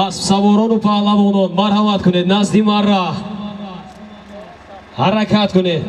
Аспсаворону паҳлавонон, марҳамат кунед, назди марра ҳаракат кунед.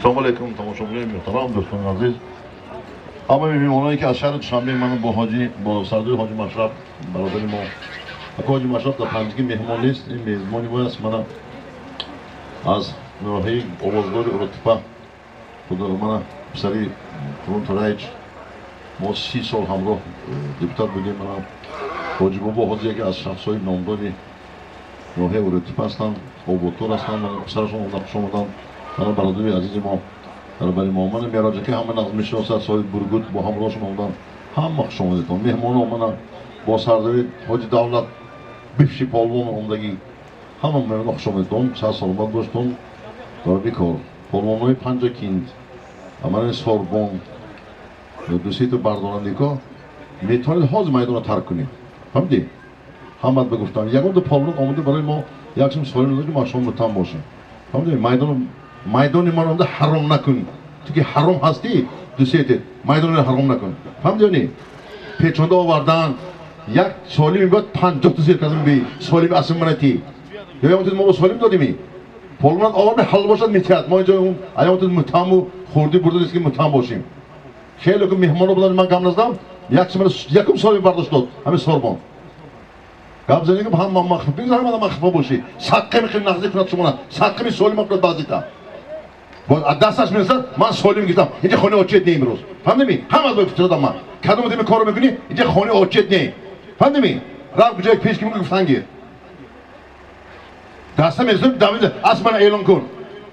Салом алейкум, тамошобинони муҳтарам, дӯстони азиз, ҳамаи меҳмоное, ки аз шаҳри Душанбе ман бо ҳоҷи, бо сардори ҳоҷи Машраб, бародари мо. Ака, ҳоҷи Машраб дар панҷгӣ меҳмон нест, ин мезбони мо аст. Мана аз ноҳияи овоздори Уротипа, худо, мана писари Қурбон Тораич, мо 30 сол ҳамроҳ депутат будем. Мана ҳоҷи бобо ҳозир яке аз шахсҳои номдори ноҳияи Уротипа ҳастанд, ободкор ҳастанд. Мана писарашон омада, хуш омаданд. Мана бародари азизи мо, бародари мо, мана Мероҷа, ки ҳама нағз мешиносад, соҳиби Бургут, бо ҳамроҳашон омаданд. Ҳама хуш омадедтон, меҳмоно. Мана бо сардори ҳоҷи Давлат, бифши полвон омадагӣ, ҳама меҳмоно хуш омадедтон, сар саломат боштон. Бикор полвонҳои Панҷакинд, мана Сорбон, дусету бардорандико метавонед ҳозир майдонро тарк кунед. Фаҳмидӣ? Ҳамат ба гуфтам, ягон ду полвон омада барои мо як чиз солим надод, ки мо шумо мутам бошем. Фаҳмидӣ? Майдони ман омада ҳаром накун. Ту ки ҳаром ҳастӣ, дусете майдонро ҳаром накун. Фаҳмидӣ ё не? Печонда овардан як солими бояд 50-та зер кардам, би солими асл манати ё ягон чиз мо солим додими. Полвон оварда ҳал бошад, метиҳад. Мо инҷо ягон чиз мутаму хурдӣ бурда нест, ки мутам бошем. Хеле ки меҳмоно буданд, ман гап назадам. Як якум солими бардошт дод ҳамин Сорбон. Гап занем, ҳама махфи, бигзор ҳама махфа бошӣ. Садқами хеле нағзӣ кунад шумона, садқами солима кунад. Баъзита аз дасташ мерасад. Ман солим гирифтам, инҷа хонаи очет не имрӯз. Фаҳмидӣ? Ҳама аз фитодам. Ман кадом дими корро мекунӣ, инҷа хонаи очет не. Фаҳмидӣ? Рафт куҷое пеш ки гуфтан гир. Даста мерасад, давида асп мана эълон кун.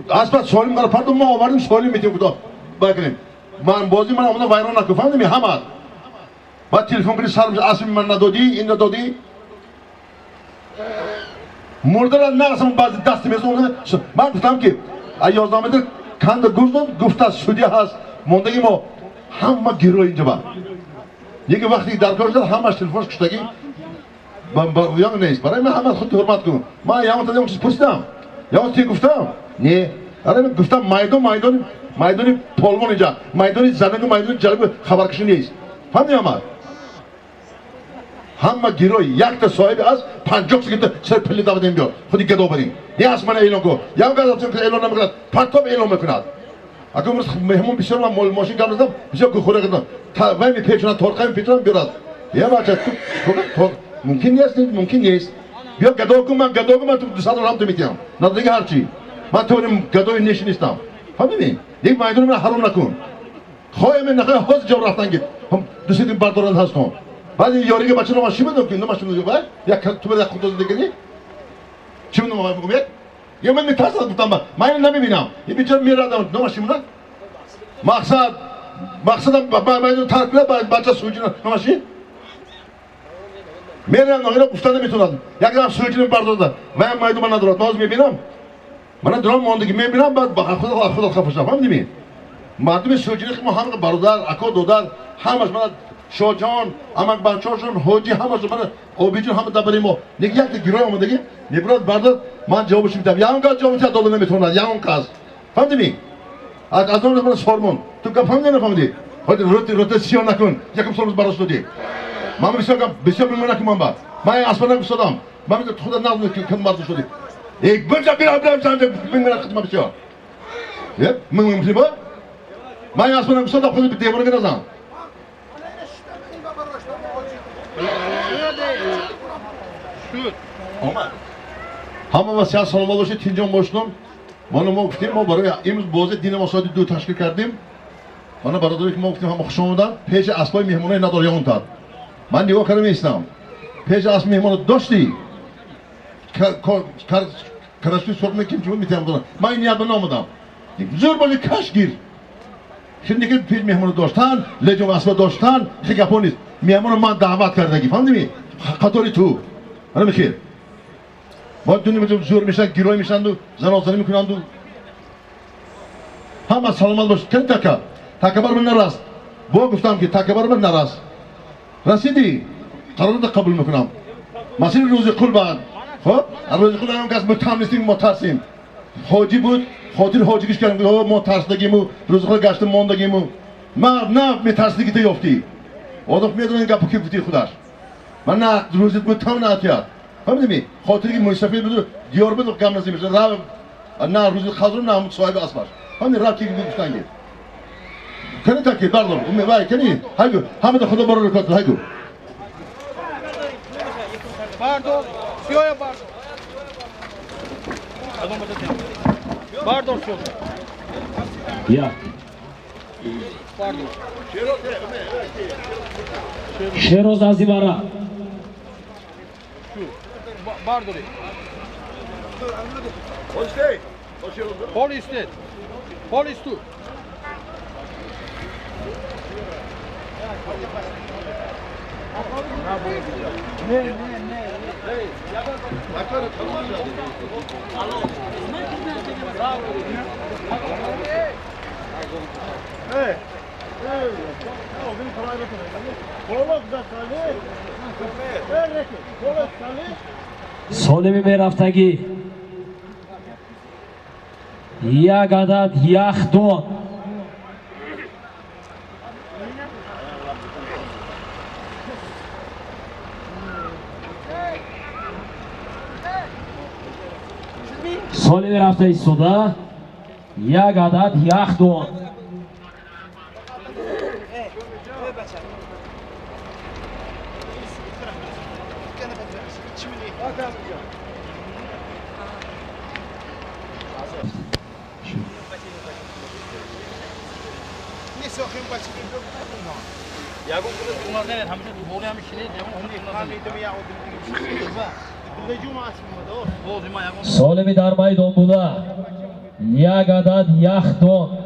Аспа солим қара пардум, мо овардим, солим метем, худо бакунем. Ман бозӣ ман омада вайрон накун. Фаҳмидӣ? Ҳама баъд телефон кунӣ, сар аспи ман надодӣ, ин надодӣ, мурдара нағзам. Баъзи дасти мерасад. Ман гуфтам, ки 11 метр канда гуфтам, гуфта судья ҳаст мондаги, мо ҳама герой инҷа ба яке вақте дар кор шуд, ҳамаш телефонш куштагӣ ё нест. Барои ман ҳама худ ҳурмат кун. Ман ягон ягон чиз пурсидам, ягон чиз гуфтам? Не. Барои ман гуфтам, майдон майдони полвон, инҷа майдони занагу майдони ҷалгу хабаркашӣ нест. Фаҳмидӣ? Ҳама герой. Якта соҳиби аст, 50 секунда сар пилли давидем, биёр худи гадо барин. Не, аст мана эълон кун. Ягон кас эълон намекунад, партоб эълон мекунад. Ака, имрӯз меҳмон бисёр, ман мошин гап назадам, бисёр гухӯра кардам. Вай мепечонад, торқа мепечонад, биёрад. Я бача, ту мумкин нест, мумкин нест. Биё гадо кун, ман гадо кун, ман ту 200 доллар ҳам ту метиҳам. Надига ҳарчи. Ман ту гадои неши нестам. Фаҳмидӣ? Диг майдони ман ҳаром накун. Хоҳем нахоҳем, ҳозир ҷавоб рафтан гир. Дусети бардоранд ҳастон. Баъди ёрига бача номаш чӣ будам, ки номаш вай як ту як худо зиндагӣ чӣ будам, бигӯм як ё ман метарсам, гуфтам, ман инро намебинам, ин бечора мерадам. Номаш чӣ буда? Мақсад, мақсадам майдон тарк кунад бача суҷина. Номаш чӣ? Мерам, ино гуфта наметавонад. Як дам суҷина бардорда, ваям майдон ман надорад. Ман ҳозир мебинам, мана дурам мондагӣ мебинам, баъд худо худо хафа шавам. Фаҳмидӣ? Мардуми суҷина ки мо ҳама бародар, ако, додар, ҳамаш, мана Шоҷон, амакбачошон, ҳоҷи, ҳамаш, мана Обиҷон, ҳама дабари мо. Неки якта гирой омадагӣ мебурад, бардор, ман ҷавобаш медиҳам. Ягон кас ҷавоб дода наметавонад, ягон кас. Фаҳмидӣ? Аз он мана Сормон, ту гап фаҳмидӣ, нафаҳмидӣ? Ҳоҷи, роти роти сиёҳ накун. Якум сол бардошт додӣ. Ман бисёр гап бисёр бимон накун. Ман ба ман аспа нагустодам. Ман худа нағз кун, бардошт додӣ. Эй, бирҷа бира бира бира хидма бисёр. Е, мин мин ба ман аспа нагустодам, худи девона назан. Ҳама васият саломат бошед, тинҷон бошдон. Мана мо гуфтем, мо барои имрӯз бози дина мо соати 2 ташкил кардем. Мана бародаре ки мо гуфтем, ҳама хуш омаданд. Пеши аспои меҳмонои надор ягонтар. Ман нигоҳ карда меистам. Пеши асп меҳмоно доштӣ, карашти сурх меким, чӣ метиҳам. Ман ин ният ба наомадам. Зур бози, каш гир. Хеле пеш меҳмону доштан, леҷом асба доштан, хеле гапо нест. Меҳмону ман даъват кардагӣ, фаҳмидӣ? Қатори ту. Ана мехел. Бояд дунё зӯр мешаванд, гирой мешаванду, занозанӣ мекунанду. Ҳама саломат бош. Кани така? Такабар ман нарас. Бо гуфтам ки такабар ман нарас. Расидӣ? Қарорро қабул мекунам. Масалан рӯзи қул баъд. Хоб? Рӯзи қул ҳам кас мутам нестем, мо тарсем. Ҳоҷӣ буд, хотир ҳоҷигиш кардем, мо тарсдагиму, рӯзи қул гаштем мондагиму. Ма на метарсидагӣ ту ёфтӣ. Одам медонад ин гапо ки гуфтӣ худаш. Ман на рӯзи мутам наатият. Фаҳмидӣ? Хотири мусафир буд, диёр буд, гам назим мешад. Рав на рӯзи қадр на соҳиби асбаш. Фаҳмидӣ? Рав ки гуфтанги. Кани таки бардор, вай кани, ҳайгу, ҳамада худо баро рекорд, ҳайгу. Бардор, сиёя бардор. Бардор сиёя. Як. Бардор. Шероз Азимара. Бардори. Полис нет. Полис ту. Солими мерафтагӣ як адад яхдон. Солими рафта истода як адад яхдон. Солими дар майдон буда як адад яхдон.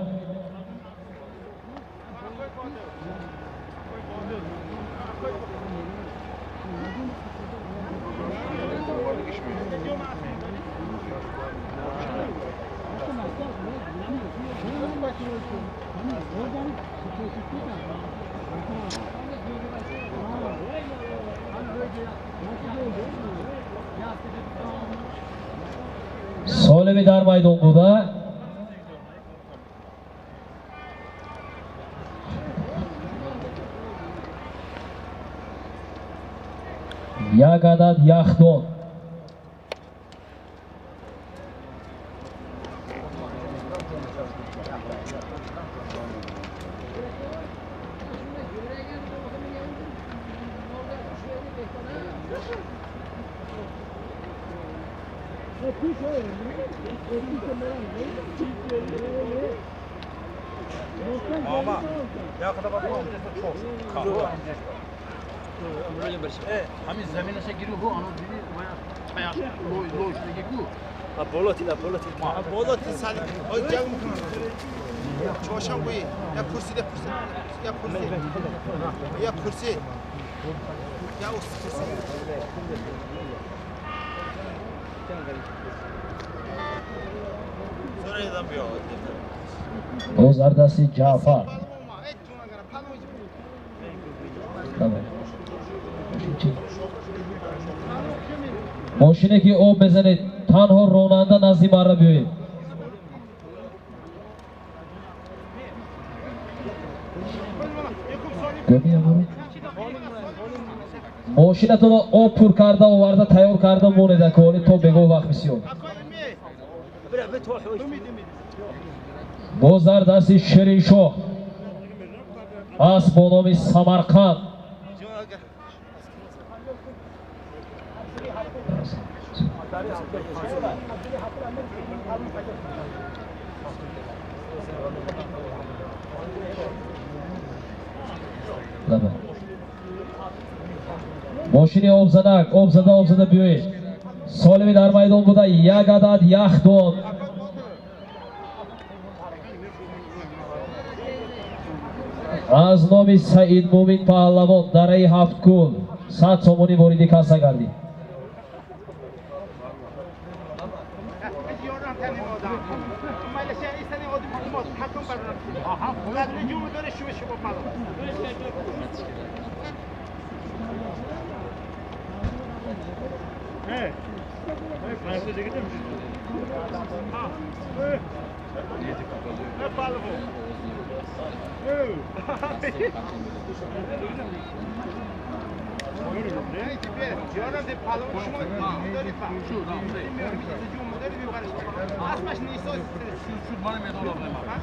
Солими дар майдон буда як адад яхдон. Озардасти Ҷаъфар. Мошине ки об мезанед, танҳо ронанда назди марра биёед. Мошинатонро об пур карда оварда тайёр карда монед, аколи то бегоҳ вақт бисёр. Боз дар дасти Шириншоҳ аст бо номи Самарқанд. Мошини обзанак, обзада, обзада биёед. Солими дар майдон буда як адад яхдон. Аз номи Саид Мумин паҳлавон дараи Ҳафткул 100 сомонӣ вориди касса гардид.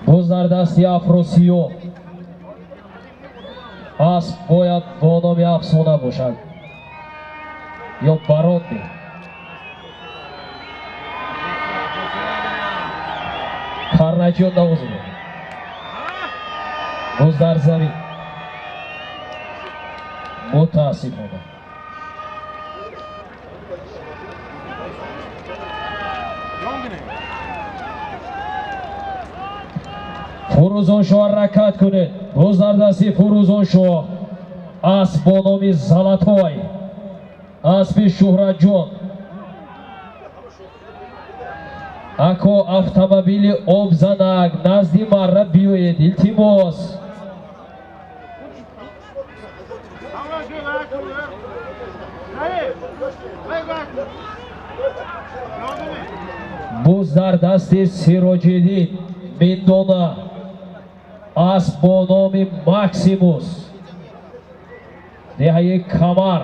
Боз дар дасти Афросиёб асп бояд бо номи Афсона бошад ё Барон. Карначиён навозӣ. Боз дар замин. Мутаассифона. Фурӯзоншоҳ ҳаракат кунед. Боз дар дасти Фурӯзоншоҳ асп бо номи Золотой, аспи Шӯҳратҷон. Ако автомобили обзанак назди марра биёед, илтимос. Боз дар дасти Сироҷиддин Миндона асп бо номи Максимус, деҳаи Камар.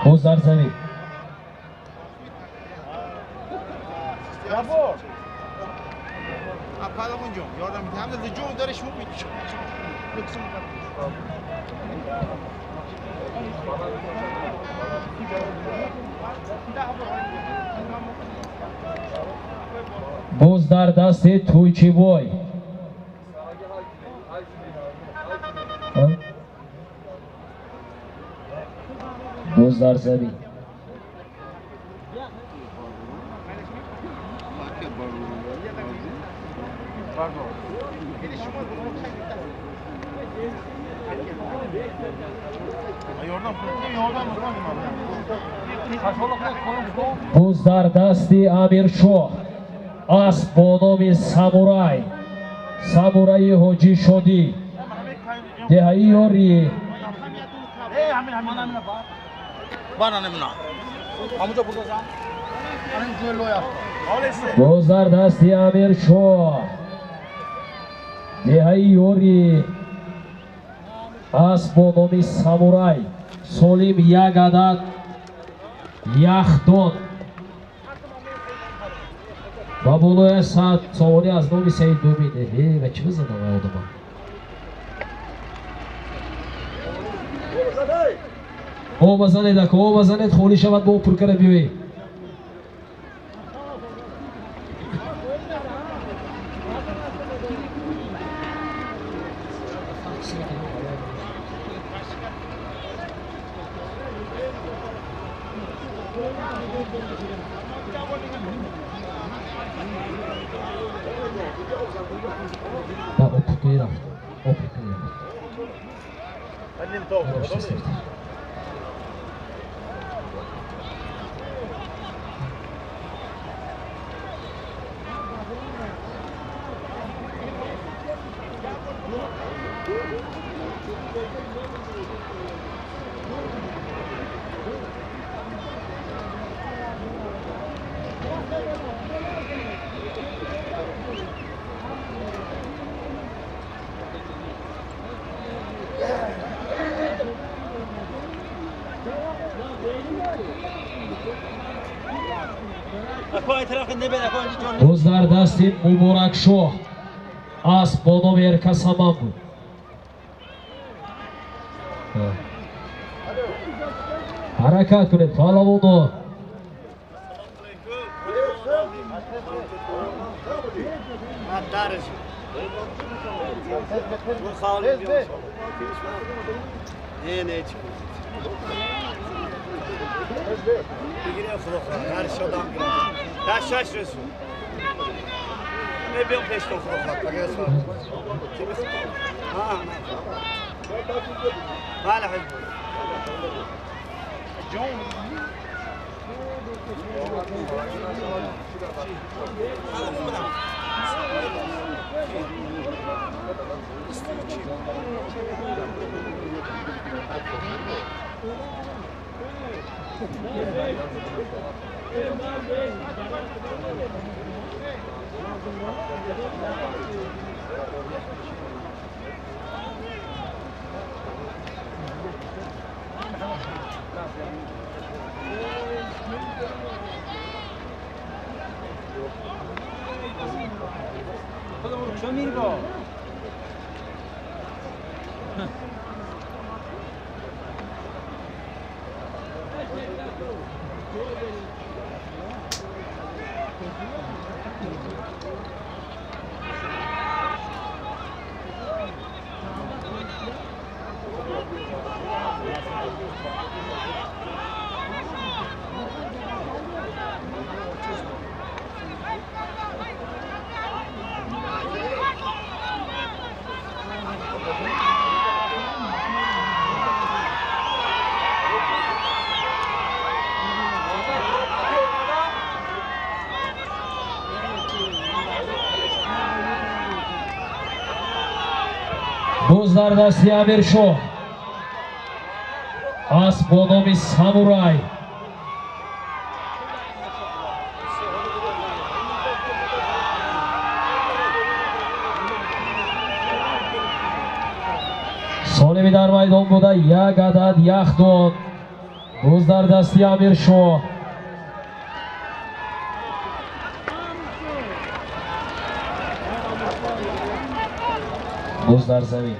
Боз дар замин. Боз дар дасти Тӯйчибой. Боз дар замин. Боз дар дасти Амиршоҳ асп бо номи Самурай, Самураи Ҳоҷӣ Шодӣ, деҳаи Ёрӣ. Боз дар дасти Амиршоҳ деҳаи Ёрӣ асп бо номи Самурай, солим як адад яхдон ва болоя 100 сомонӣ аз номи Саид Мумин. Ва чӣ бизанам одама? Об базанед, ако об базанед, холӣ шавад, бо пур кара биёед. Боз дар дасти Муборакшоҳ асп бо номи Эркасаман буд. Ҳаракат кунед паҳлавоно. Боз дар дасти Амиршоҳ асп бо номи Самурай. Солими дар майдон буда як адад яхдон. Боз дар дасти Амиршоҳ. Боз дар замин.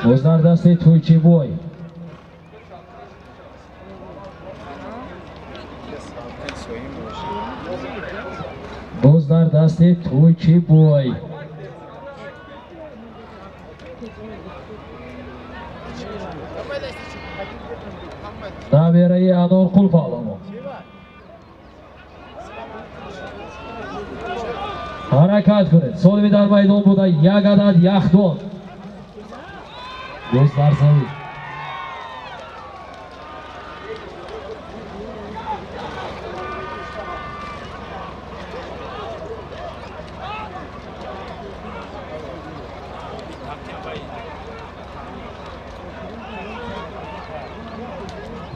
Боз дар дасти Тӯйчибой. Боз дар дасти Тӯйчибой. Набираи Анорқул паҳлавон. Ҳаракат кунед. Солими дар майдон буда як адад яхдон. Боз дар замин.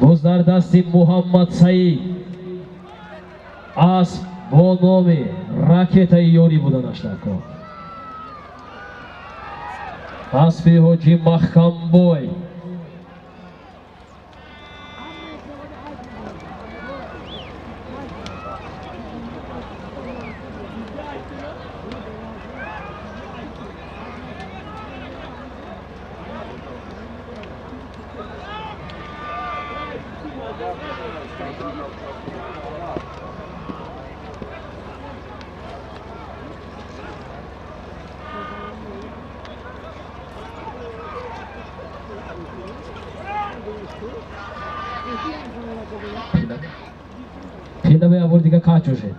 Боз дар дасти Муҳаммад Саид асп бо номи ракетаи ёрӣ буданаш дар кор. Аспи ҳоҷи Маҳкамбой. Пила бе абор дига качоше.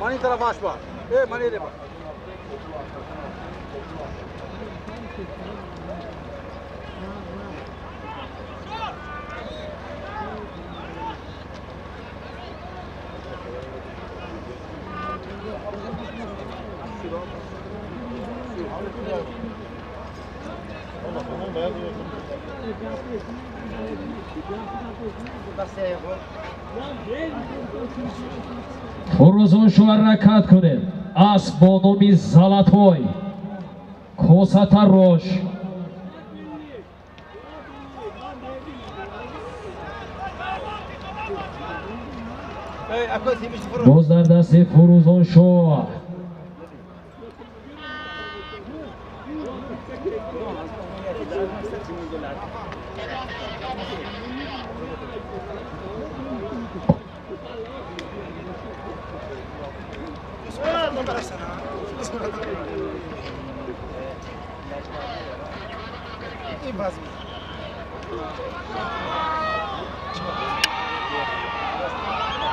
Mani taraf aç bak. Mani de bak. Фурӯзон шу ҳаракат кунед. Асп бо номи Золотой косатарош. Боз дар дасти Фурӯзоншоҳ.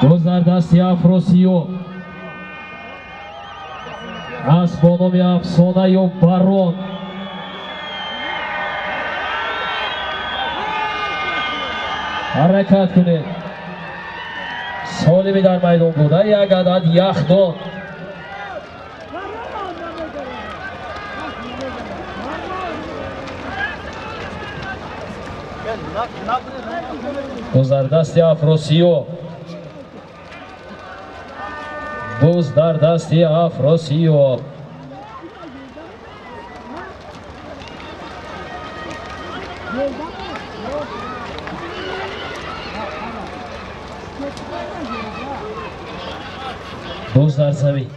Боз дар дасти Афросиёб. Асп бо номи Афсонаю Барон. Ҳаракат кунед. Солими дар майдон буда як адад яхдон. Боз дар дасти Афросиёб. Боз дар дасти Афросиёб. Боз дар замин.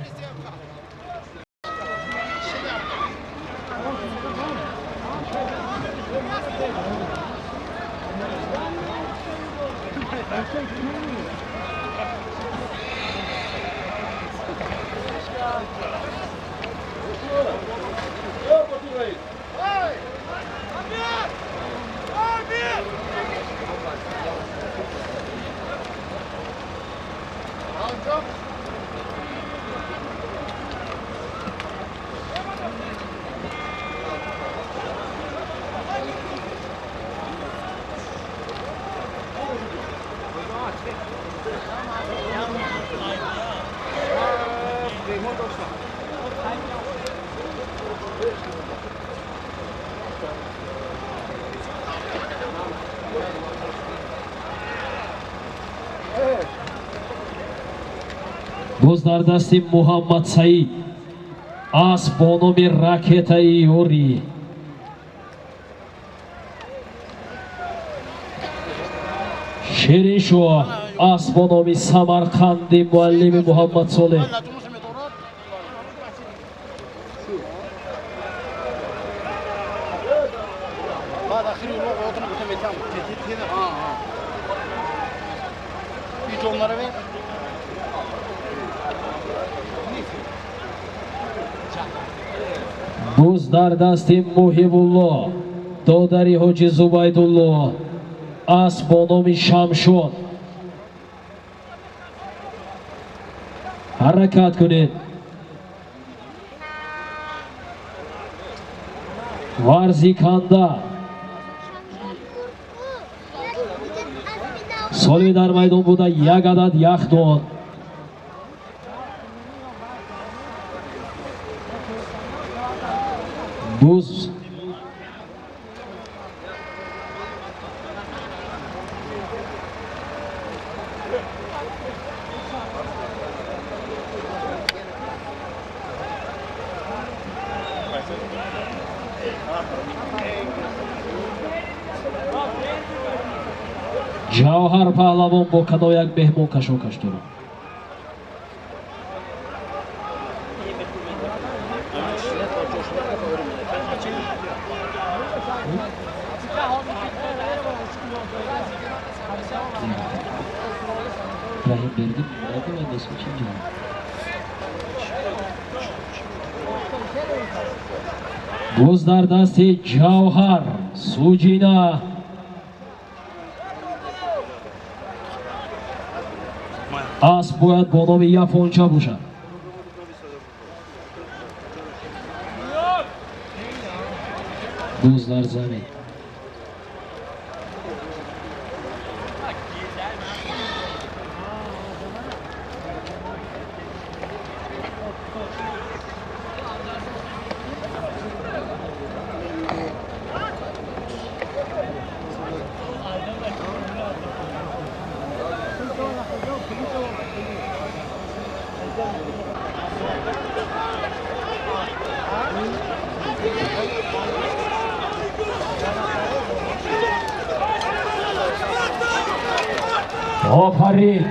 Боз дар дасти Муҳаммад Саид. Асп бо номи Ракетаи Юрӣ. Шириншоҳ. Асп бо номи Самарқанди муаллими Муҳаммад Солеҳ. Боз дар дасти Муҳибулло, додари ҳоҷи Зубайдулло. Асп бо номи Шамшод. Ҳаракат кунед. Варзиканда. Солими дар майдон буда як адад яхдон. Буз Ҷавҳар Паҳлавон бо кадом як меҳмон кашокаш дорад? Rahim Berdi Боз дар дасти Ҷавҳар Суҷина. Асп бояд бо номи Яфонча бошад. Боз дар замин. Офарин!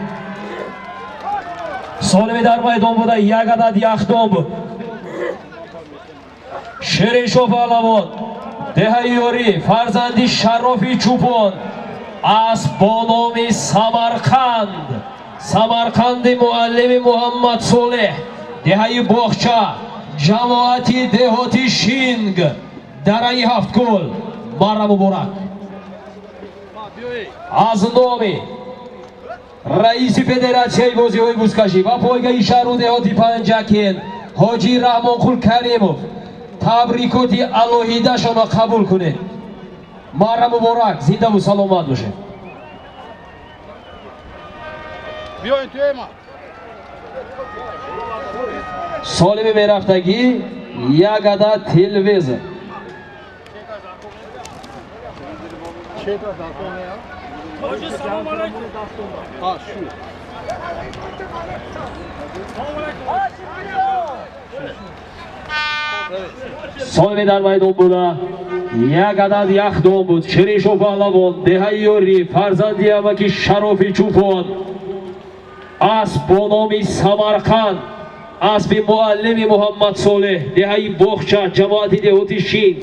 Солими дар майдон буда як адад яхдон буд. Шириншо паҳлавон, деҳаи Ёрӣ, фарзанди Шарофи Чӯпон, асп бо номи Самарқанд, Самарқанди муаллими Муҳаммад Солеҳ, деҳаи Боғча, ҷамоати деҳоти Шинг, дараи Ҳафткӯл. Марра муборак. Аз номи раиси федератсияи бозиҳои бузкашӣ ва пойгаи шаҳру деҳоти Панҷакент ҳоҷи Раҳмонқул Каримов табрикоти алоҳидашонро қабул кунед. Марра муборак, зиндаву саломат бошед. Солими мерафтагӣ як адад телевизор. Солими дар майдон буда як адад яхдон буд. Шириншо паҳлавон, деҳаи Ёрӣ, фарзанди амаки Шарофи Чӯпон, асп бо номи Самарқанд, аспи муаллими Муҳаммад Солеҳ, деҳаи Боғча, ҷамоати деҳоти Шинг.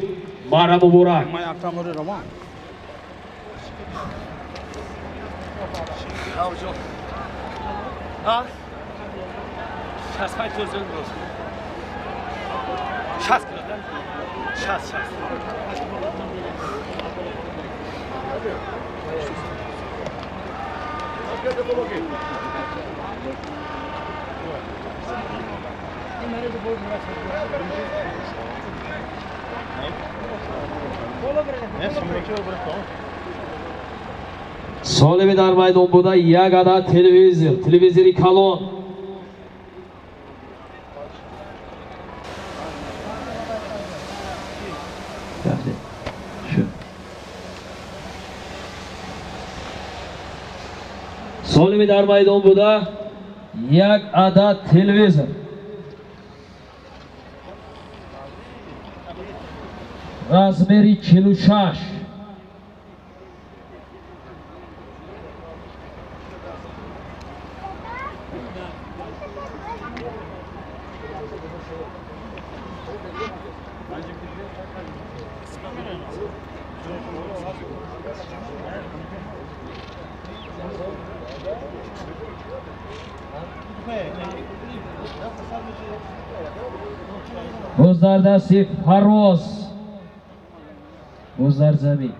Марра муборак. Солими дар майдон буда як адад телевизор, телевизори калон. Солими дар майдон буда як адад телевизор. Размери 46. Боз дар дасти Фароз, боз дар замин.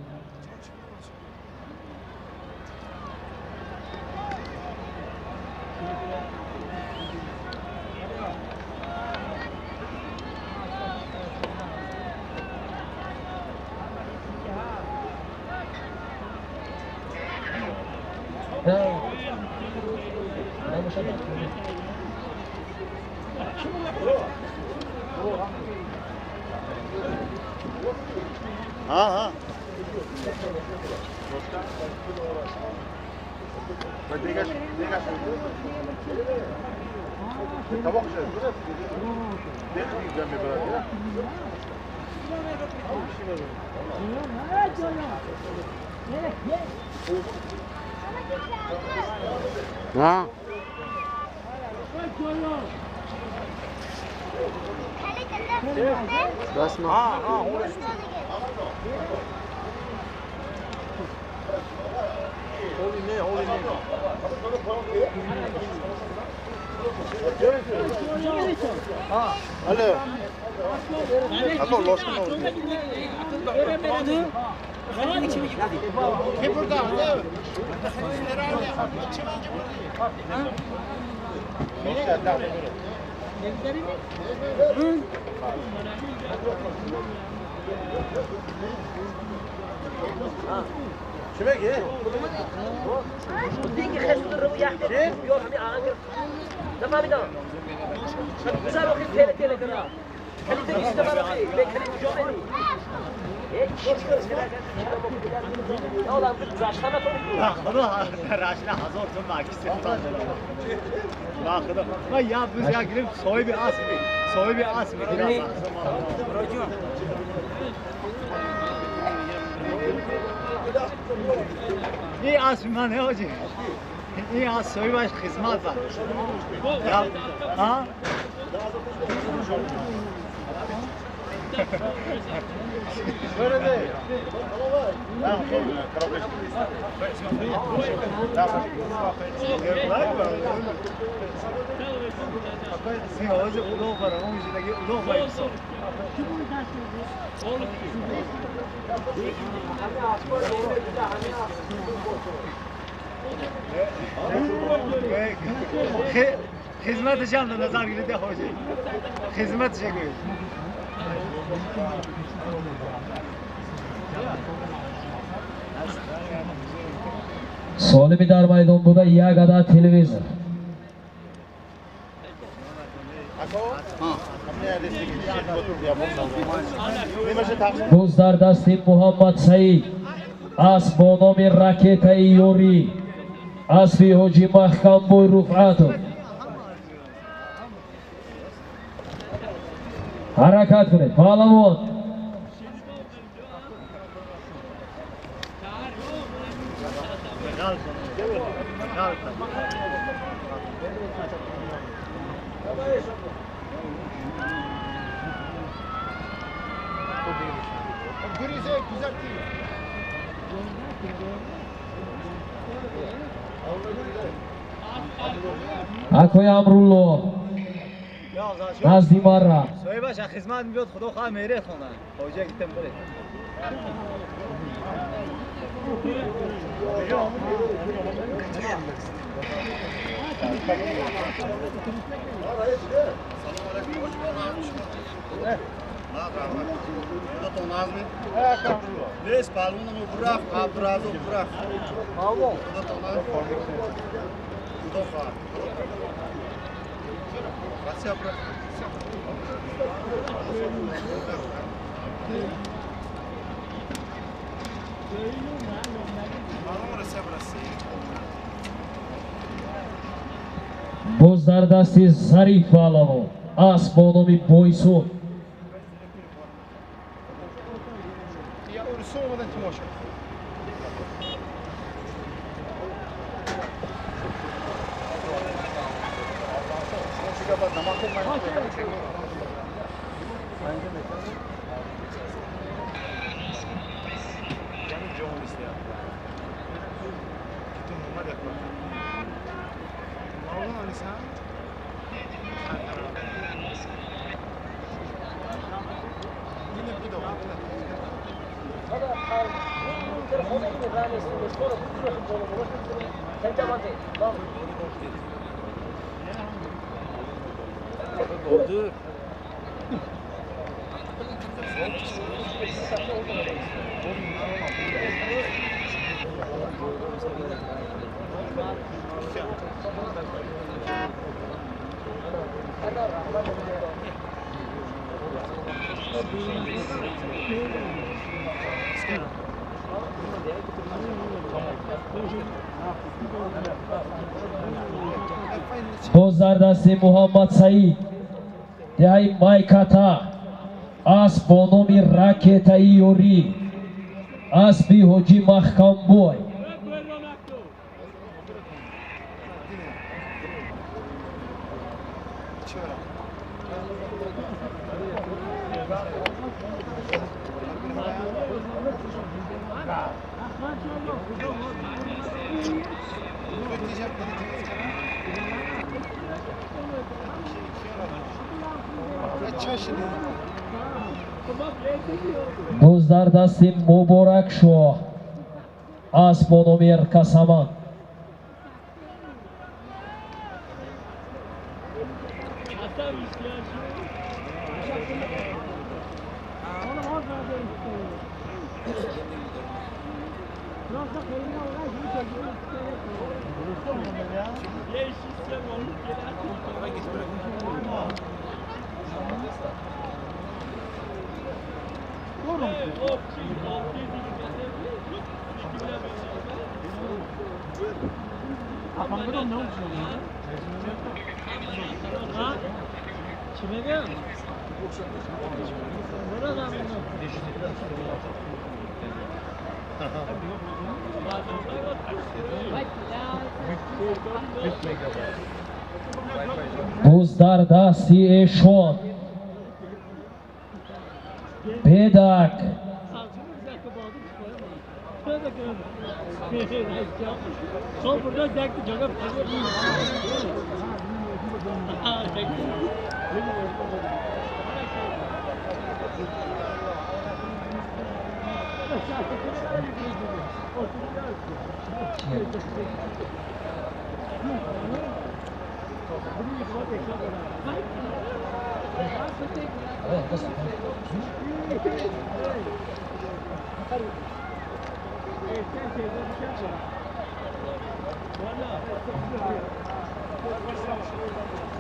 این از صاحبش خدمت بر. ها؟ خدمتش هم در نظر گرفته حاجی خدمتش گوید. Солими дар майдон буда як адад телевизор. Боз дар дасти Муҳаммад Саид асп бо номи Ракетаи Ёрӣ, аспи ҳоҷи Маҳкамбой Руфъатов. Ҳаракат кунед, паҳлавон. Акои Амрулло назди мара. Соҳибаш хизмат мебиёд, худо хоҳад мере хона. Хоҷа гитам бире. Боз дар дасти Зариф паҳлавон асп бо номи Бойсун. Боз дар дасти Муҳаммад Саид деҳаи Майката асп бо номи Ракетаи Ёрӣ, аспи ҳоҷи Маҳкамбой. Боз дар дасти Муборакшоҳ асп бо номи Эркасаман. Буз дар дасти эшон бедак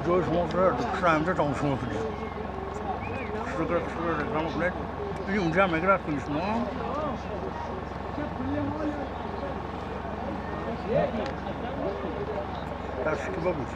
这是我这上这张说的，十个这张过来，用这没给他分什么？但是这个不是。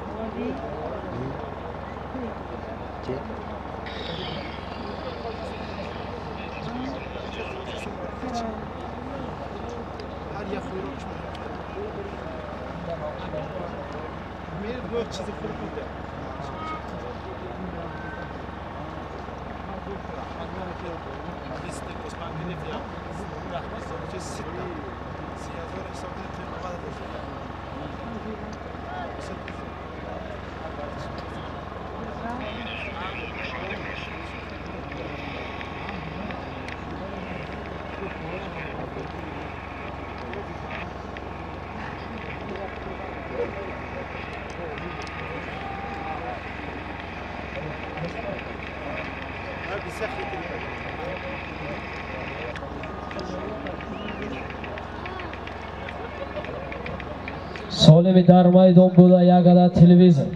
Солими дар майдон буда як адад телевизор.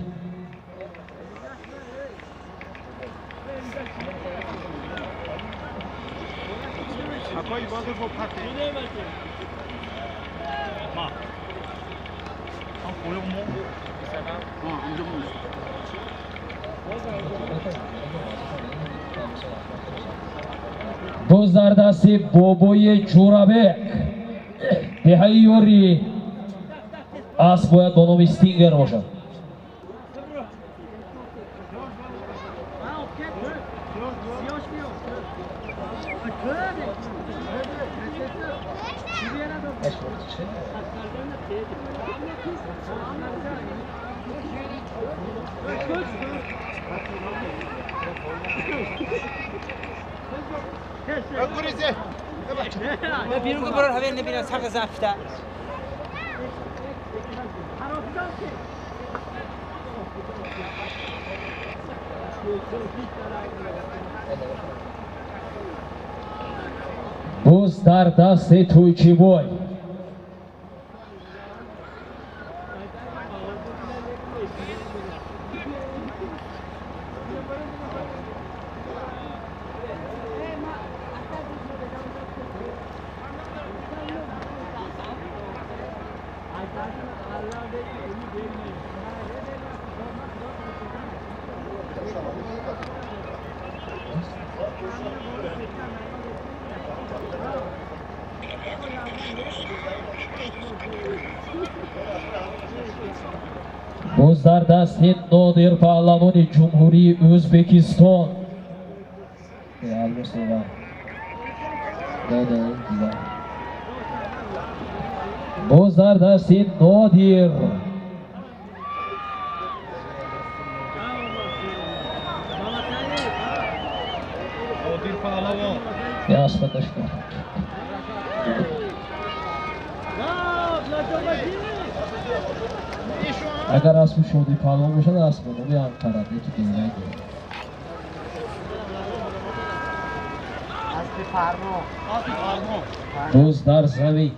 Боз дар дасти бобои Ҷӯрабек деҳаи Ёрӣ асп бояд бо номи Стингер бошад. Боз дар дасти Тӯйчибой. Боз дар дасти Нодир паҳлавони Ҷумҳурии Ӯзбекистон. Боз дар дасти Нодир. Агар аспи Шоди паҳлавон бошад, асп бо номи Анқара, неки динак. Боз дар замин.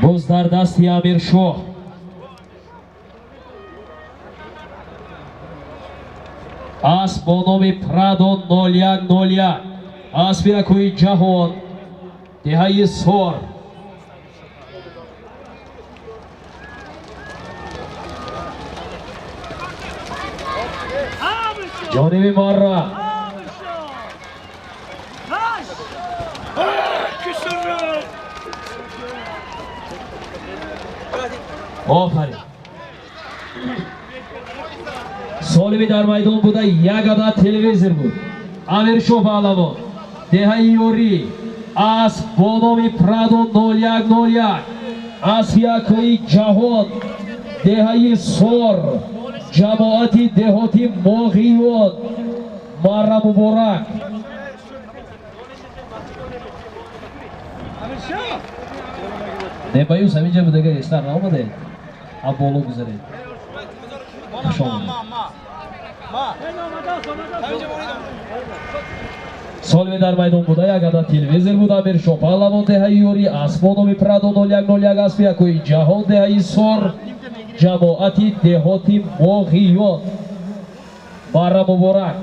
Боз дар дасти Амиршоҳ. Асп бо номи Прадо 0101, аспи якуи ҷаҳон, деҳаи Сор. Ҷониби Марра. Офарин. Солими дар майдон буда як адад телевизор буд. Амиршоҳ паҳлавон, деҳаи Ёрӣ, асп бо номи Прадо 0101, асп якуи ҷаҳон, деҳаи Сор, ҷамоати деҳоти Моғиён. Марра муборак. Небаюс ҳаминҷа будага эстар наомадед? А боло гузаред. Хуш омадед. Солими дар майдон буда як адад телевизор буд. Амиршоҳ паҳлавон, деҳаи Ёрӣ, асп бо номи Прадо 0101, аспи якуи ҷаҳон, деҳаи Сор, ҷамоати деҳоти Моғиён. Марра муборак.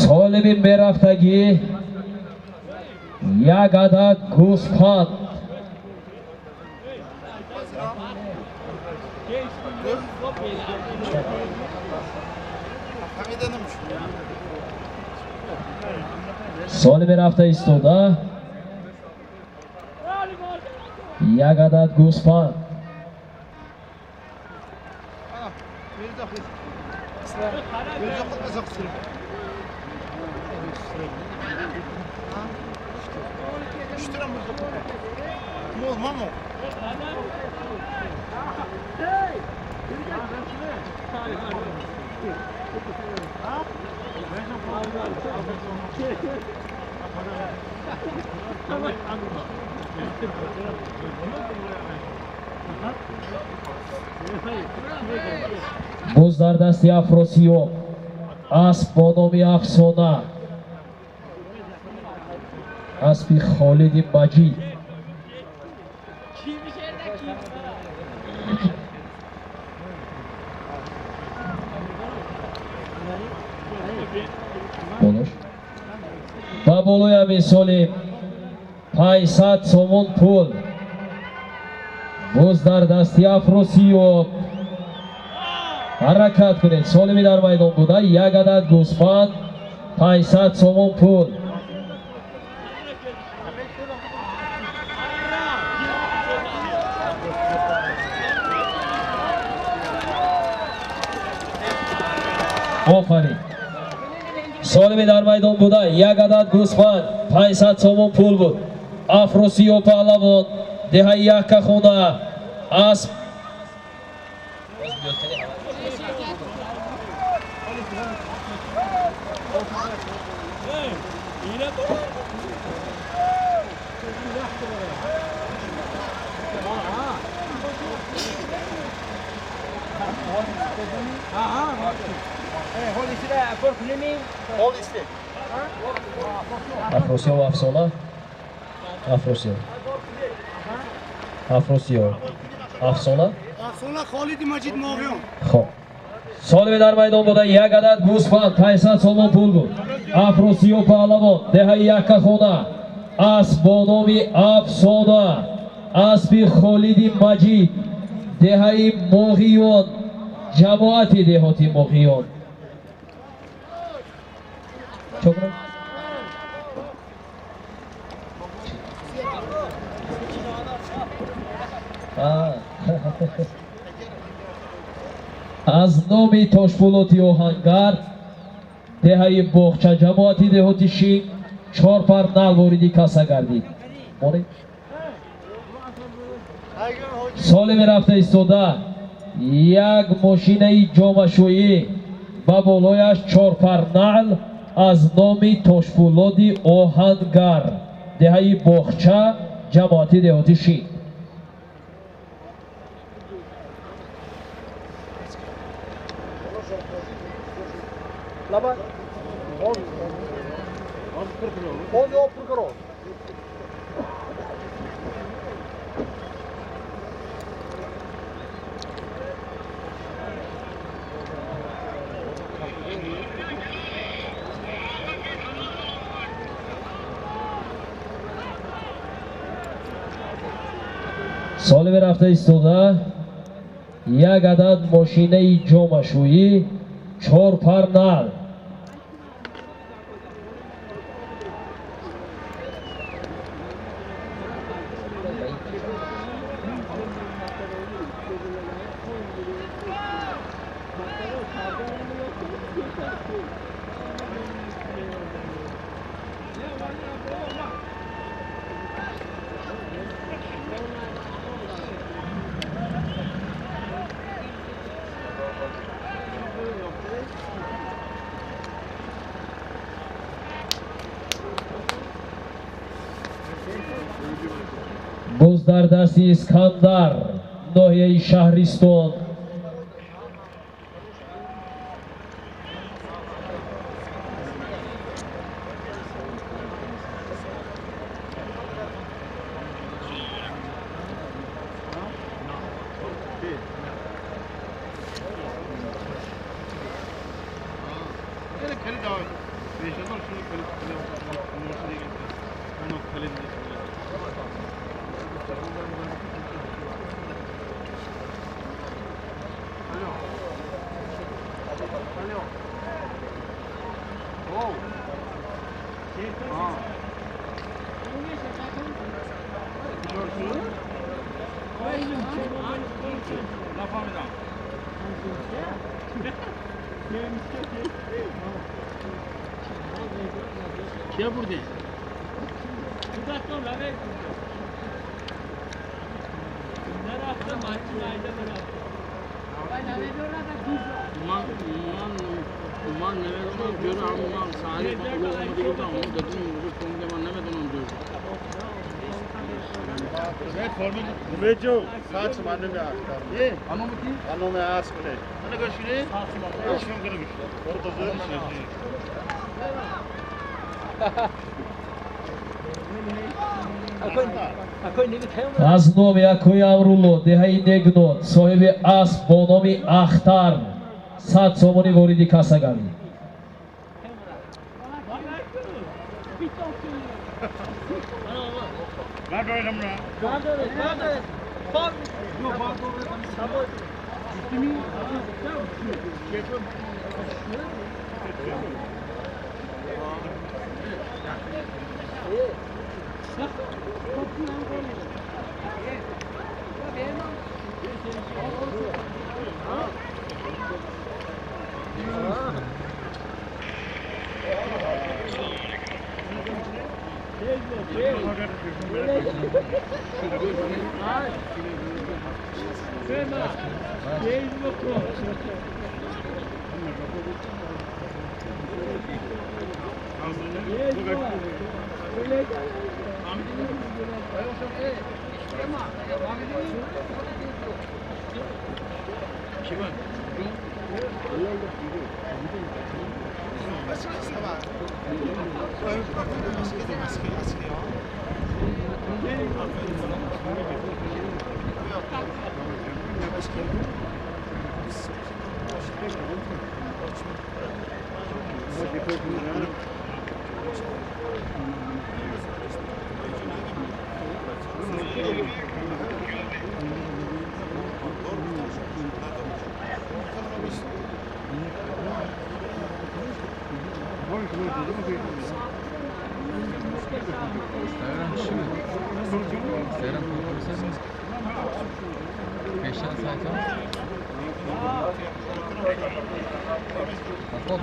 Солими мерафтагӣ як адад гӯсфанд. Солими рафта истода як адад гӯсфанд. Боз дар дасти Афросиёб асп бо номи Афсона, аспи Холиди Маҷид. Ба болои ҳамин солим 500 сомон пул. Боз дар дасти Афросиёб. Ҳаракат кунед. Солими дар майдон буда як адад гӯсфанд, 500 сомон пул. Офарин. Солими дар майдон буда як адад гӯсфанд, 500 сомон пул буд. Афросиёб паҳлавон, деҳаи Яккахона, асп Афросиёб Афсона, Афросиёб, Афросиёб Афсона, Афсона Холиди Маҷид Моғиён. Хоб. Солими дар майдон буда як адад гӯсфанд, 500 сомон пул буд. Афросиёб паҳлавон, деҳаи Яккахона, асп бо номи Афсона, аспи Холиди Маҷид, деҳаи Моғиён, ҷамоати деҳоти Моғиён. Аз номи Тошпулоти Оҳангар, деҳаи Боғча, ҷамоати деҳоти Шинг, 4 пар нал вориди касса гардид. Солими рафта истода Як мошинаи ҷомашӯӣ ба болояш чорпар наъл аз номи Тошпулоди Оҳангар, деҳаи Боғча, ҷамоати деҳоти Шин. Соли рафта истода як адад мошинаи ҷомашӯӣ, чор пар наъл. Боз дар дасти Искандар, ноҳияи Шаҳристон. Аз номи Акои Амрулло, деҳаи Негнот, соҳиби асп бо номи Ахтар 100 сомонӣ вориди касса гардид.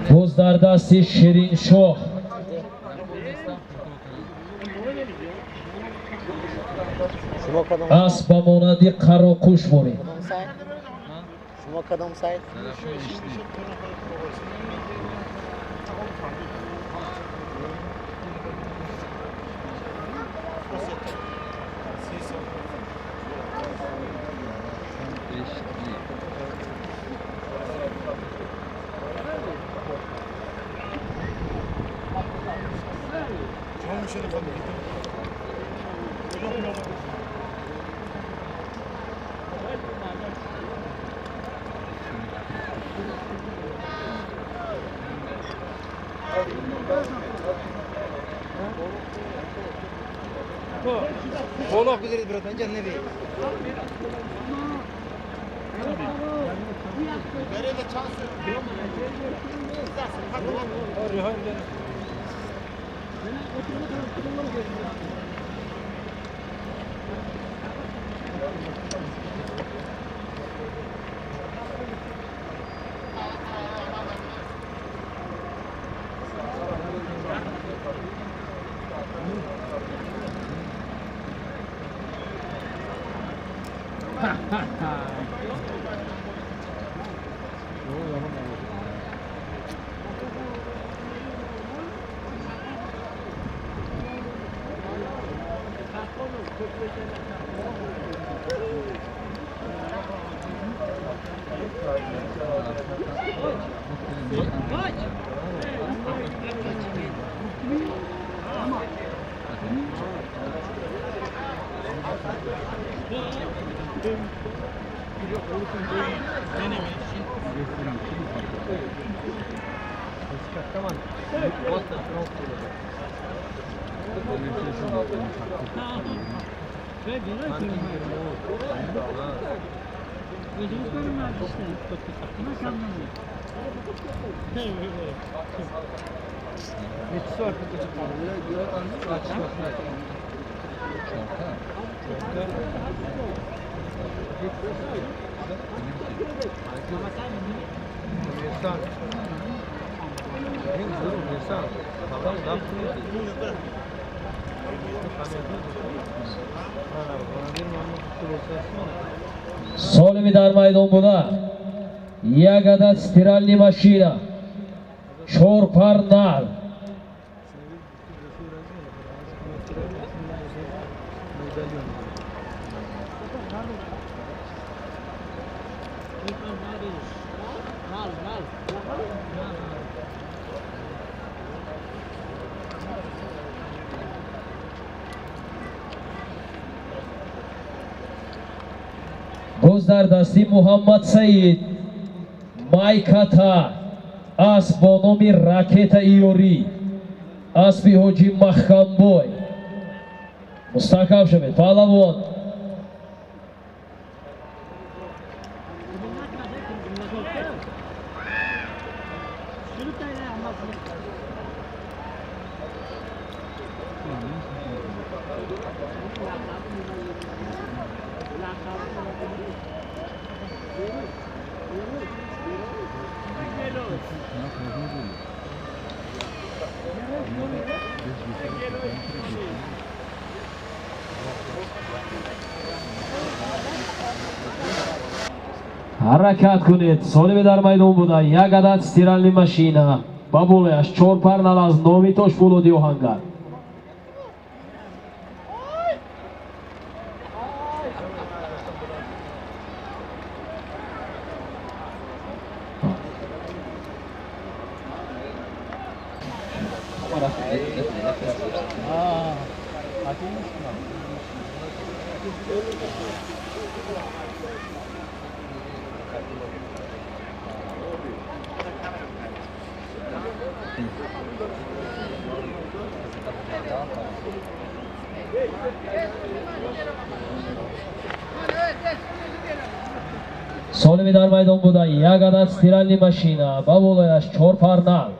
Боз дар дасти Шириншоҳ. Асп ба монанди қароқуш ворид. Шумо кадом сайт? Боло гузаред, брат, инҷа неби. Солими дар майдон буда як адад стиральный машина, чор пар нал. Боз дар дасти Муҳаммад Саид майката асп бо номи Ракета Иёрӣ, аспи ҳоҷи Маҳкамбой. Мустаҳкам шавед, паҳлавон. Ҳаракат кунед. Солими дар майдон буда як адад стиральный машина, ба болояш чор пар нал аз номи Тошпулоди оҳангар. Солими дар майдон буда як адад стиральный машина, ба болояш чор пар нал.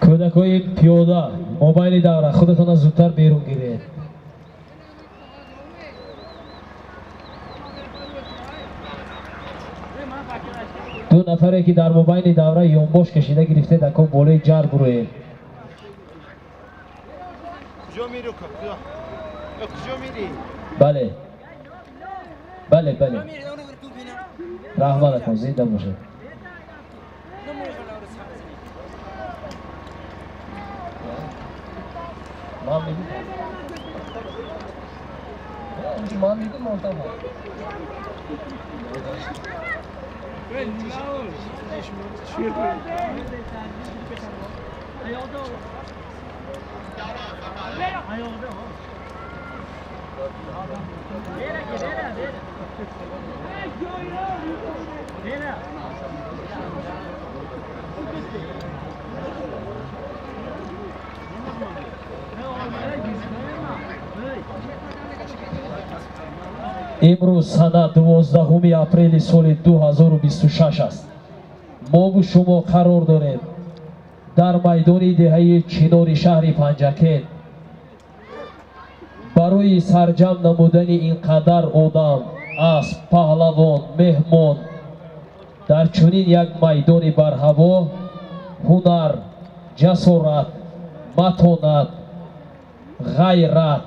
Кӯдакҳои пиёда мобайни давра худатонро зудтар берун гиред. Ду нафаре ки дар мобайни давра ёнбош кашида гирифтед, ако болои ҷар буроед. Бале, бале, бале, раҳмат акон, зинда бошед. Ман мегӯм, монтама. Имрӯз сана 12 апрели соли 2026 аст. Мову шумо қарор дорем дар майдони деҳаи Чинори шаҳри Панҷакент. Барои сарҷам намудани ин қадар одам, асп, паҳлавон, меҳмон дар чунин як майдони барҳаво ҳунар, ҷасорат, матонат, ғайрат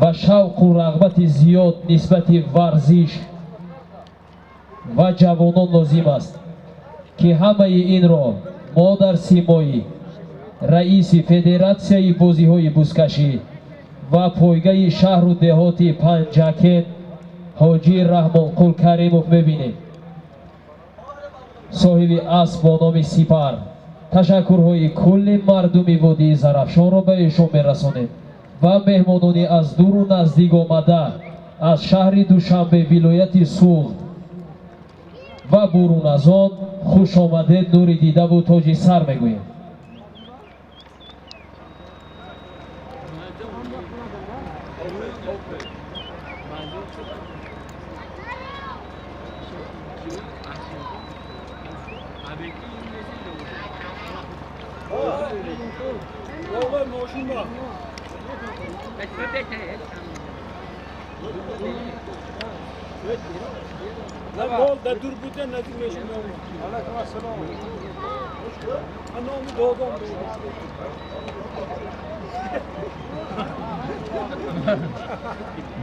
ва шавқу рағбати зиёд нисбати варзиш ва ҷавонон лозим аст, ки ҳамаи инро мо дар симои раиси федератсияи бозиҳои бузкашӣ ва пойгаи шаҳру деҳоти Панҷакент ҳоҷӣ Раҳмонқул Каримов мебинем. Соҳиби асп бо номи Сипар ташаккурҳои кулли мардуми водии Зарафшонро ба эшон мерасонем ва меҳмонони аз дуру наздик омада аз шаҳри Душанбе, вилояти Суғд ва бурун аз он хушомадед, нури дидаву тоҷи сар мегӯем.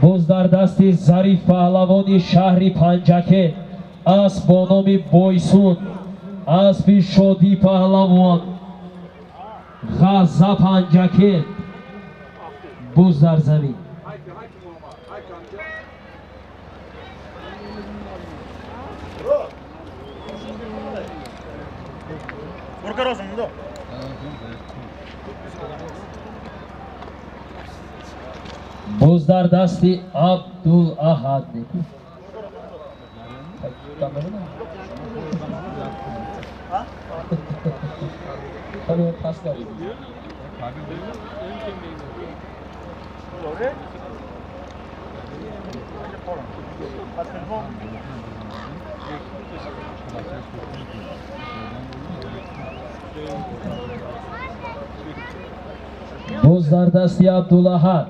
Боз дар дасти Зариф паҳлавони шаҳри Панҷакент асп бо номи Бойсун, аспи Шодӣ паҳлавон, Ғазза Панҷакент, буз дар замин. Боз дар дасти Абдулаҳад. Боз дар дасти Абдулаҳад.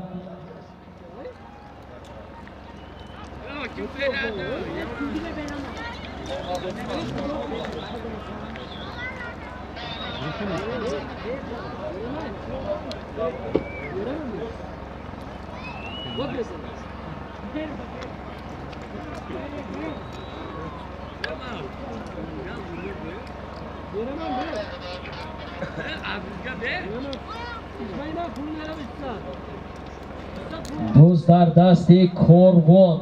Боз дар дасти Корвон.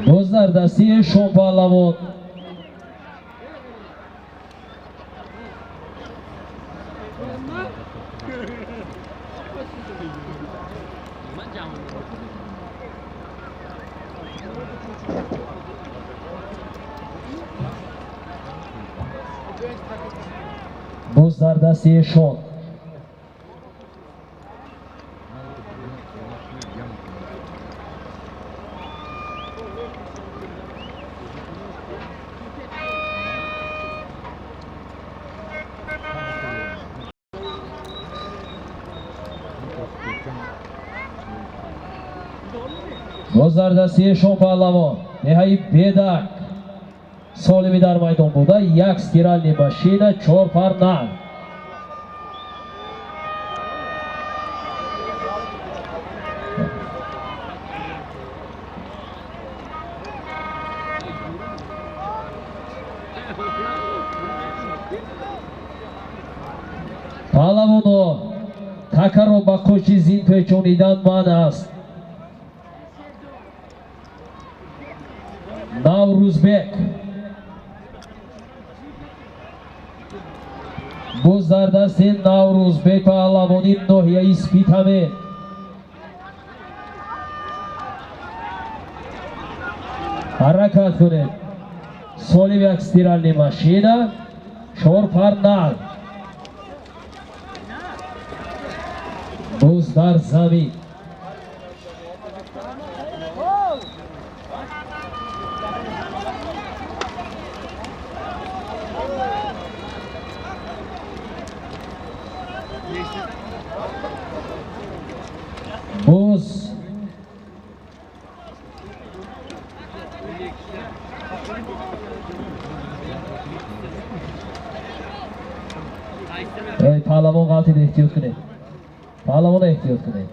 Боз дар дасти Шонпаҳлавон. Боз дар дасти Шон. Боз дар дасти Шонпаҳлавон. Деҳаи Бедак. Солими дар майдон буда, як стиральный машина, 4 пар нар. Паҳлавоно такаро ба қӯши зин печонидан манъ аст. Наврӯзбек. Боз дар дасти Наврӯзбек паҳлавони ноҳияи Спитамен. Ҳаракат кунед. Солим як стиральный машина, 4 пар нар. Боз дар замин. Боз паҳлавон ғалтид, эҳтиёт кунед. Паҳлавон эҳтиёт кунед.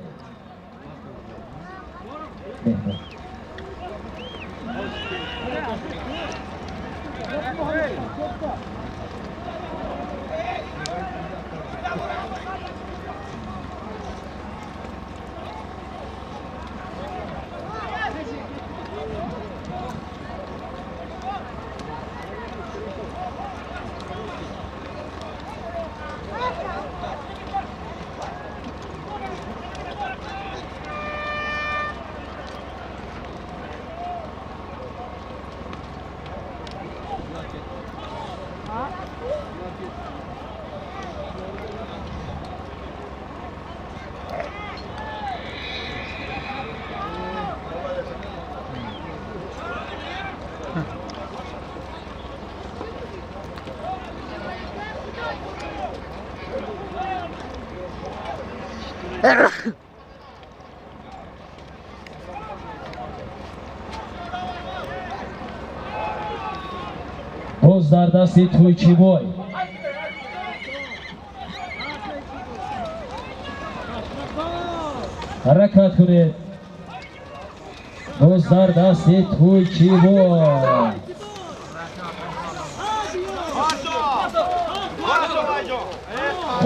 Боз дар дасти Тӯйчибой. Ҳаракат кунед. Боз дар дасти Тӯйчибой.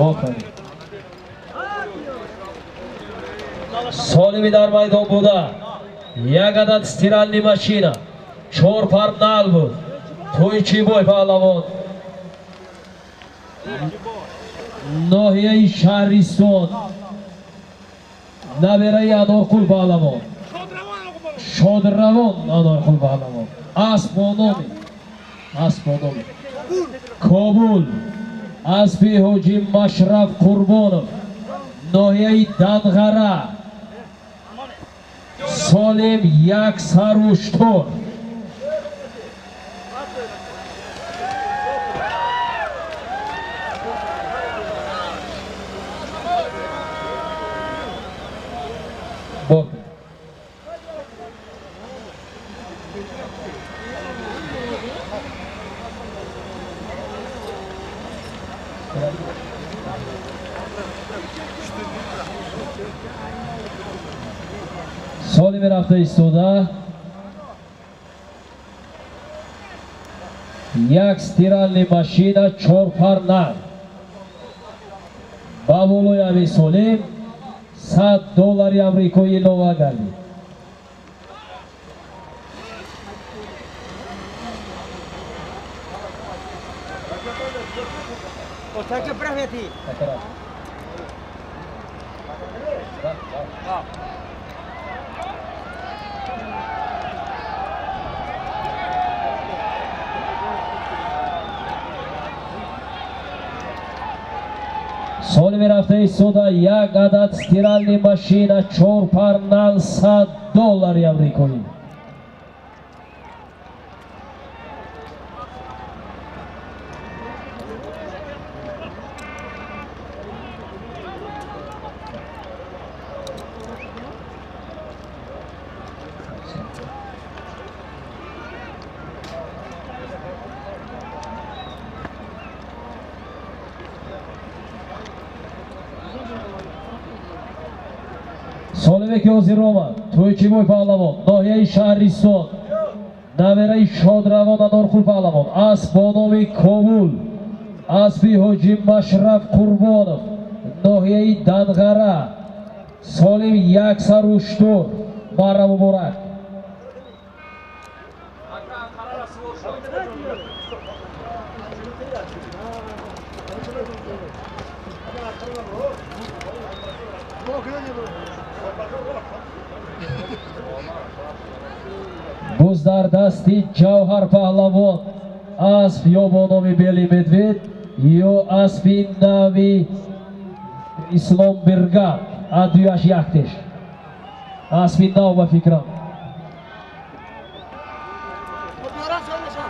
Офарин. Солими дар майдон буда, як адад стиральный машина, 4 пар нал буд. Тӯйчибой паҳлавон. Ноҳияи Шаҳристон. Набераи Анорқул паҳлавон. Шодравон Анорқул паҳлавон. Асп бо номи. Асп бо номи. Кобул. Аспи Ҳоҷи Машраф Қурбонов. Ноҳияи Данғара. Солим як саруштор. Бор. Соли мерафта истода як стиральный машина чор пар нар. Ба болои ҳамин солим $100 амрикоӣ илова гардид. Соли мерафта истода як адад стиральный машина чор пар нал $100 амрикоӣ. Солиме ки ҳозир омад Тӯйчибой паҳлавон, ноҳияи Шаҳристон, навераи Шодравон Анорқул паҳлавон, асп бо номи Ковул, аспи Ҳоҷи Машраф Қурбонов, ноҳияи Данғара, солим як саруштур. Марра муборак. Буз дар дасти Ҷавҳар паҳлавон, асп ё бо номи Бели Медвед ё аспи нави Ислом Биргар, адуяш яктеш. Аспи нав ба фикрам.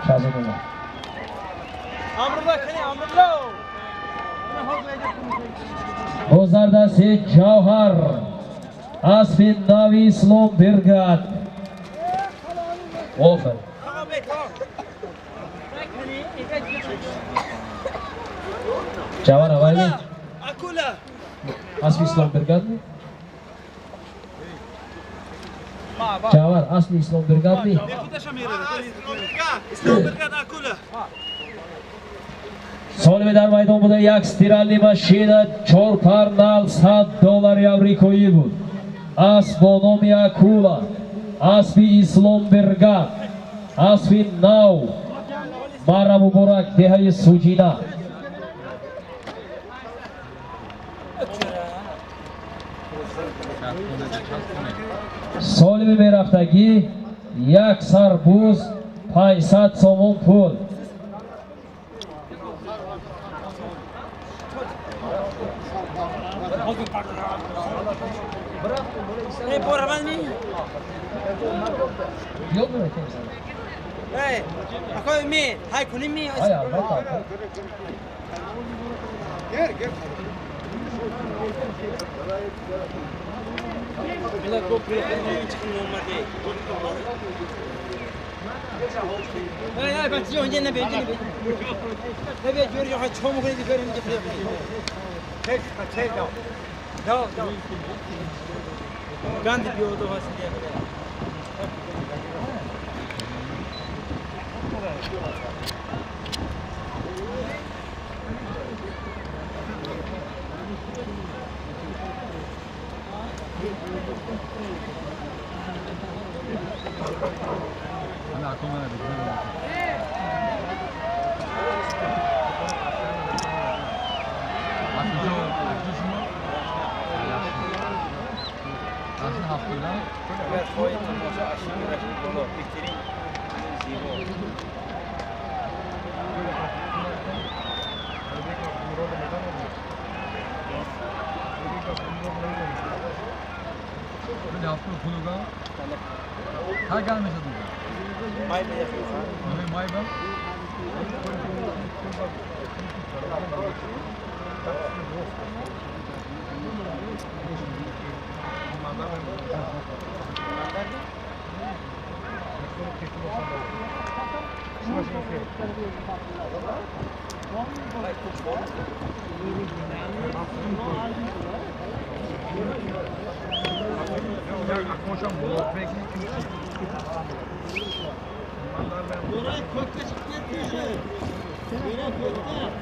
Шаҳзодулло. Боз дар дасти Ҷавҳар, аспи нави Ислом Биргар. Офарин. Ҷавҳар аввали? Аспи Ислом Биргар ми? Ҷавҳар, аспи Ислом Биргар ми? Солими дар майдон буда як стиральный машина чор пар нал $100 амрикоӣ буд. Асп бо номи Акула, аспи Ислом Биргар, аспи нав. Марра муборак, деҳаи Суҷина. Солими мерафтагӣ як сарбуз 500 сомон пул.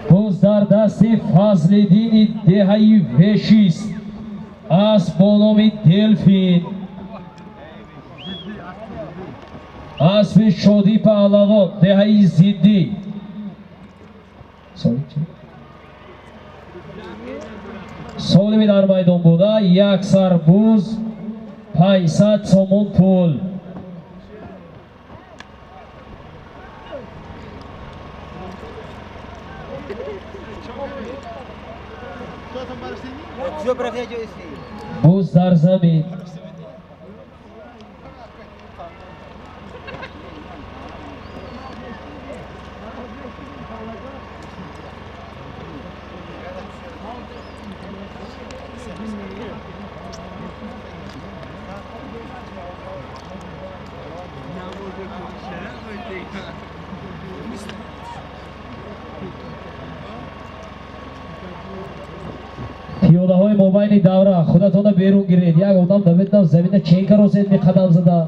Боз дар дасти Фазлиддини деҳаи Вешист асп бо номи Делфин, аспи Шодӣ Паҳлавон, деҳаи Зиддӣ. Солими дар майдон буда, як сар буз, 500 сомон пул. Буз дар замин. Пиёдаҳои мобайни давра худатонро берун гиред. Як одам наметавонад замина ченка росед меқадам зада.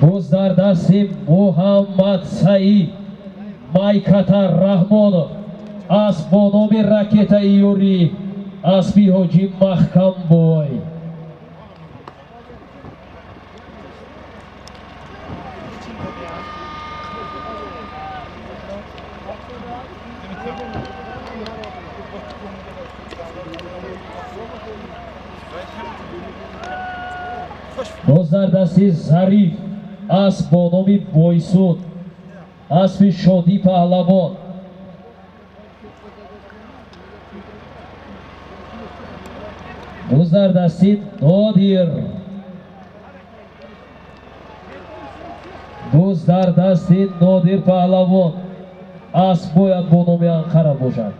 Боз дар дасти Муҳаммад Саид Майкатар Раҳмонов асп бо номи Ракетаи Юрӣ, аспи Ҳоҷи Маҳкамбой. Боз дар дасти Зариф асп бо номи Бойсун, аспи Шодӣ Паҳлавон. Боз дар дасти Нодир, боз дар дасти Нодир Паҳлавон асп бояд бо номи Анқара бошад.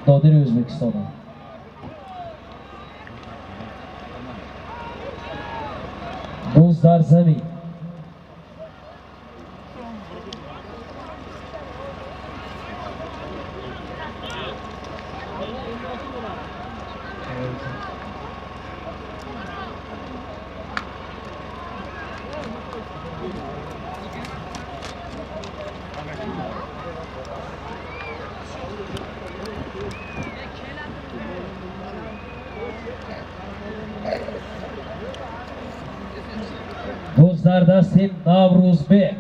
Нодири Ӯзбекистона. Боз дар замин. Боз дар дасти Наврӯзбек,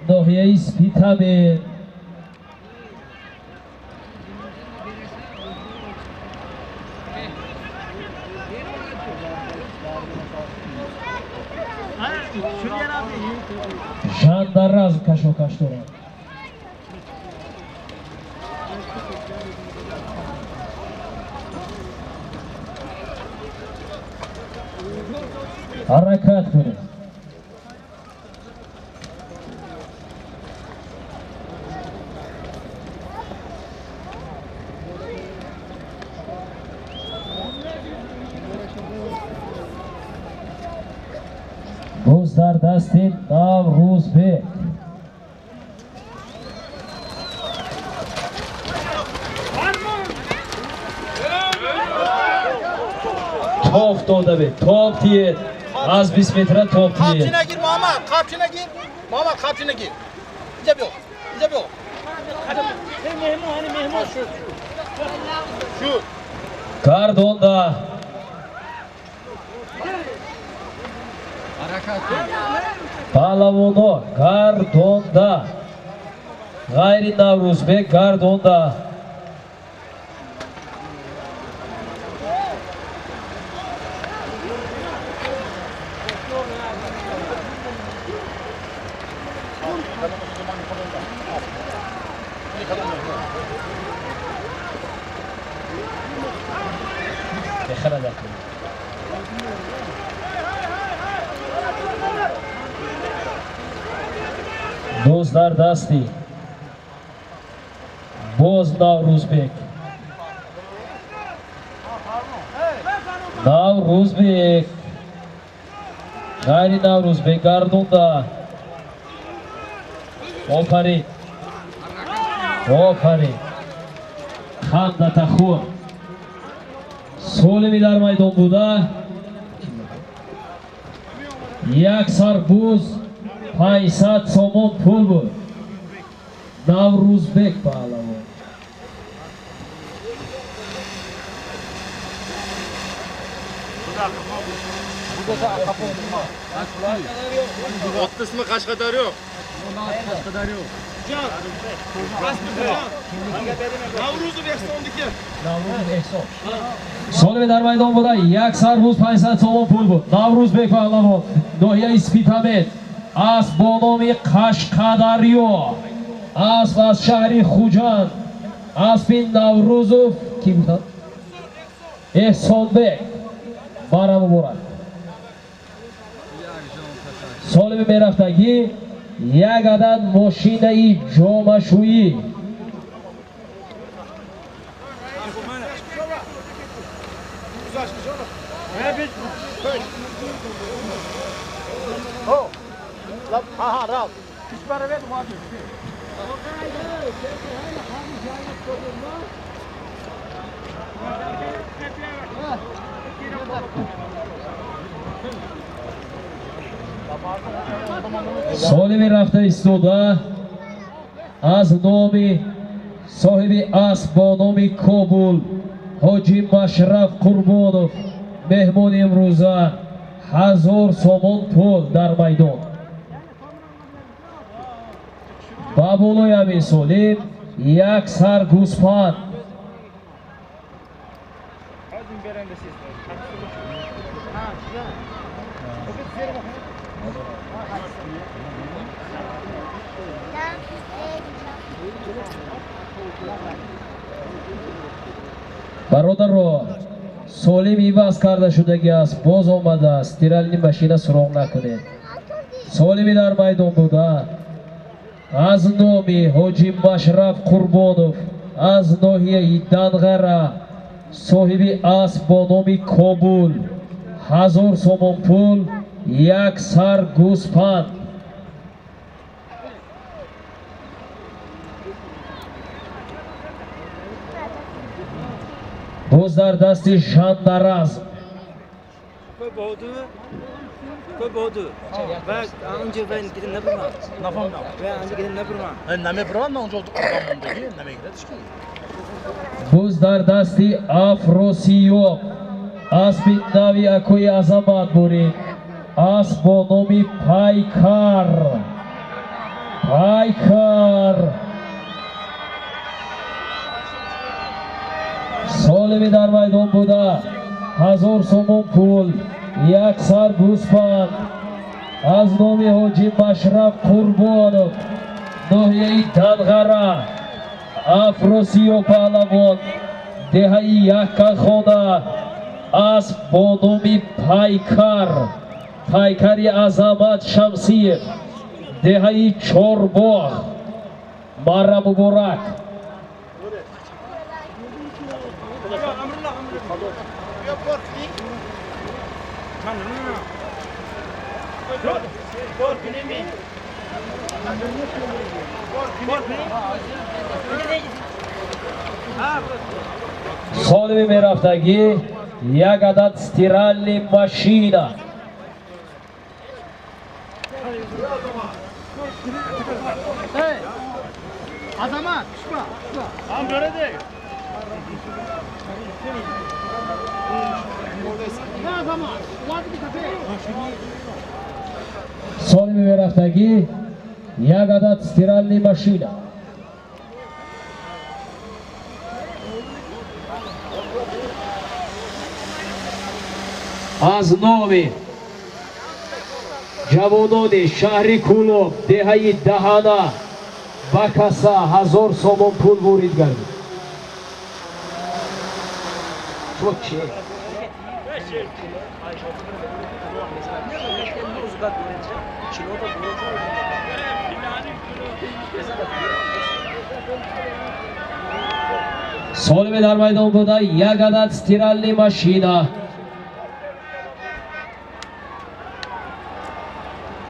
ноҳияи Спитамен. Жандарразм кашокаш дорад. Ҳаракат кунед. Боз дар дасти Наврӯзбек. Топ дода бе, топ тиед. Аз 20 метра топ тиед. Қапчина гир, Муҳаммад, қапчина гир. Муҳаммад, қапчина гир. Инҷа биё, инҷа биё. Шуд. Гардонда. Паҳлавоно гардонда. Ғайри Наврӯзбек гардонда. Бехарад аку. Боз дар дасти боз Наврӯзбек, Наврӯзбек, ғайри Наврӯзбек гардонда. Офарин, офарин, хандатахӯр. Солими дар майдон буда, як сар буз, 500 сомон пул буд. Наврӯзбек паҳлавон. Otni ismi Qashqadaryo. Navruzov Ehsonniki. Наврӯз Эҳсон. Солими дар майдон буда, як сар буз, 500 сомон пул буд. Наврӯзбек паҳлавон, ноҳияи Спитамен, асп бо номи Қашқадарё, асп аз шаҳри Хуҷанд, аспи Наврӯзов ки гуфтанд, Эҳсонбек, бара муборак. Солими мерафтагӣ, як адад мошинаи ҷомашӯӣ. Солими рафта истода, аз номи соҳиби асп бо номи Кобул, ҳоҷи Машраф Қурбонов, меҳмони имрӯза, 1000 сомон пул дар майдон. Ба болои ҳамин солим як сар гӯспанд. Бародаро, солим иваз карда шудагӣ аст, боз омадааст. Стиральный машина суроғ накунед. Солими дар майдон буда, аз номи ҳоҷи Машраф Қурбонов аз ноҳияи Данғара, соҳиби асп бо номи Кобул, 1000 сомон пул, як сар гӯспанд. Боз дар дасти Жандаразм. Боз дар дасти Афросиёб, аспи нави акои Азамат бурид, асп бо номи Пайкар. Пайкар. Солими дар майдон буда, 1000 сомон пул, як сар гӯспанд, аз номи ҳоҷи Машраф Қурбонов, ноҳияи Данғара, Афросиё паҳлавон, деҳаи Яккахона, асп бо номи Пайкар, Пайкари Азамат Шамсиев, деҳаи Чорбоғ. Мара муборак. Солими мерафтагӣ, як адад стиральный машина. Azamat, pishma, pishma. Ham beradi. Azamat, Солими мерафтагӣ, як адад стиральный машина. Аз номи ҷавонони шаҳри Кӯлоб, деҳаи Даҳана, ба каса 1000 сомон пул ворид гардид. Шумо чӣ? Солими дар майдон буда як адад стиральный машина.